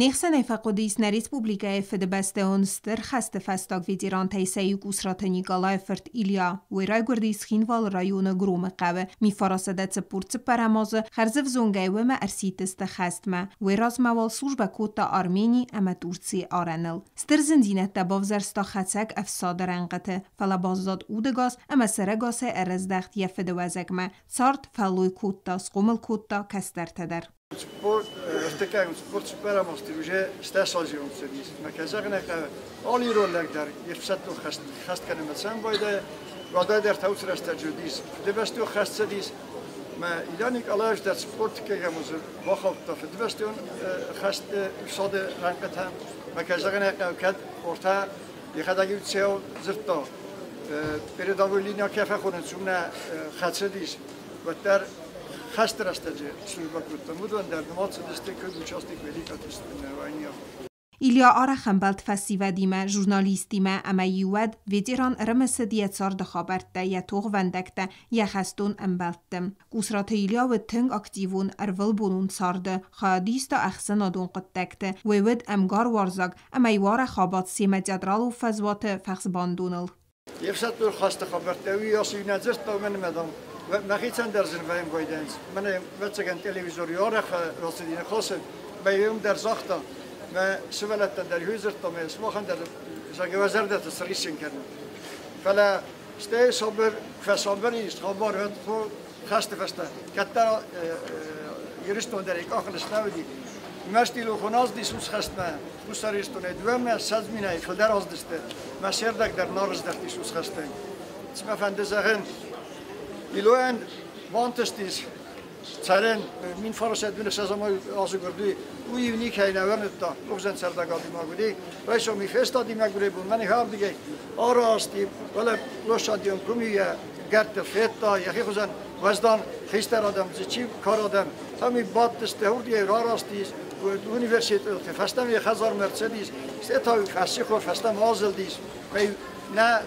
Не хсӕнӕй фӕхъуыдис нӕ республикӕйы Фыдыбӕстӕйон Стыр хӕсты фӕстаг ветерантӕй сӕ иу Къусраты Никъалайы фырт Илья. Уый райгуырди Цхинвалы районы Громы хъӕуы. 1944 азы хӕрзӕвзонгӕй уымӕ ӕрсидтысты хӕстмӕ. Уый размӕ уал службӕ кодта Армени ӕмӕ Турцийы арӕныл. Стыр зындзинӕдтӕ бавзӕрста хӕцӕг ӕфсады рӕнхъыты, фӕлӕ баззад удӕгас ӕмӕ сӕрӕгасӕй ӕрӕздӕхт йӕ фыдыуӕзӕгмӕ. Цард, фӕллой кодта, схъомыл кодта кӕстӕртӕ дӕр. 40 44 азты уже стӕсазион цыдис. Мӕ кӕй зӕгъын ӕй хъӕуы, алы ирон лӕг дӕр йе фсӕддон хӕст, хӕст кӕнынмӕ цӕм байдайы. Уӕлдайдӕр та уыцы рӕстӕджы уыдис Фыдыбӕстон хӕст цыдис. Мӕ Илья Николаевич дӕр 40 азы бахаудта Фыдыбӕстон хӕст ӕфсады рӕнхъытӕм. Мӕ кӕй зӕгъын ӕй хъӕуы, кӕд ортӕ йӕхӕдӕг иу цӕу дзырдта, передовой линия кӕй фӕхонынц, уым нӕ хӕцыдис, уӕддӕр хӕсты рӕстӕджы службӕ кодтам, уыдон дӕр нымад цыдысты куыд участник Великой Отечественной войны. Илья арӕх ӕмбӕлд фӕсивӕдимӕ, журналисттимӕ ӕмӕ-иу уӕд ветеран ӕрымысыд йӕ царды хабӕрттӕ, йӕ тохвӕндӕгтӕ, йӕ хӕстон ӕмбӕлтты. Къусраты Илья уыд тынг активон ӕрвылбонон царды, хайадиста ӕхсӕнадон хъуыддӕгты, уый уыд ӕмгаруарзаг ӕмӕ-иу арӕх абадт семӕ театралон фӕзуаты фӕхсбандоныл. Йе фсӕддон хӕсты хабӕрттӕ уый ацы нӕ дзырдта, уымӕн ӕмӕ, дам, мӕхицӕн дӕр зын вӕййын байдайынц. Мӕнӕ, ӕвӕццӕгӕн, телевизоры арӕх рацыди ныхасы, мӕ уым дӕр загъта, мӕ сывӕллӕттӕн дӕр уый дзырдта, мӕ сымахӕн дӕр, зӕгъгӕ, уӕ зӕрдӕтӕ сриссын кӕнын. Фӕлӕ стӕй сабыр, фӕсабыр ис хабар, уӕд хӕсты фӕстӕ кӕддӕр Ирыстон дӕр йӕ къахыл слӕууыди. Мӕстилы хоназди сусхӕстмӕ Хуссар Ирыстонӕй дыууӕ 20 минӕй фылдӕр аздысты, мӕ се рдӕг дӕр нал раздӕхтис усхӕстӕй. Цы мӕ фӕнды зӕгъын, Илойӕн бантыстис цӕрын 1920 азы гуырди, уый никӕй нӕ уырныдта, рухсӕн цӕрдӕг адӕймаг уыди. Райсом фестади мӕгуыры бон, мӕнӕ ардыгӕй арасти, фӕлӕ площадион куми гӕртты федта, йӕхи хуызӕн уӕздан хистӕр адӕм дзы чи кар адӕм, там бадтысты, уырдыгӕй рараст ис, университеты фӕстӕмӕ йӕ хӕдзармӕ ӕрцыдис, стӕй та фӕссихор фӕстӕмӕ азылдис. Нӕ,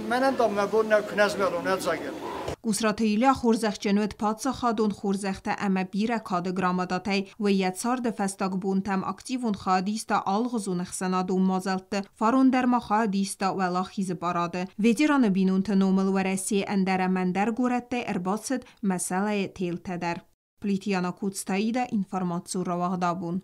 мӕнӕн дам мӕ бон нӕу куы нӕ змӕлон ӕдзӕгӕн. Къусраты Илья хорзӕхджын уыд паддзахадон хорзӕхтӕ ӕмӕ бирӕ кады грамотатӕй. Уый йӕ царды фӕстаг бонтӕм активон хайад иста алыгъуызон ӕхсӕнадон мадзӕлтты, фарон дӕр ма хайад иста Уӕлахизы парады. Ветераны бинонты номыл Уӕрӕсейы ӕндӕр ӕмӕ ӕндӕр горӕттӕй ӕрбацыд мӕсӕлӕйы телтӕ дӕр. Плитиана Куцтаида информацион рауагъдабон.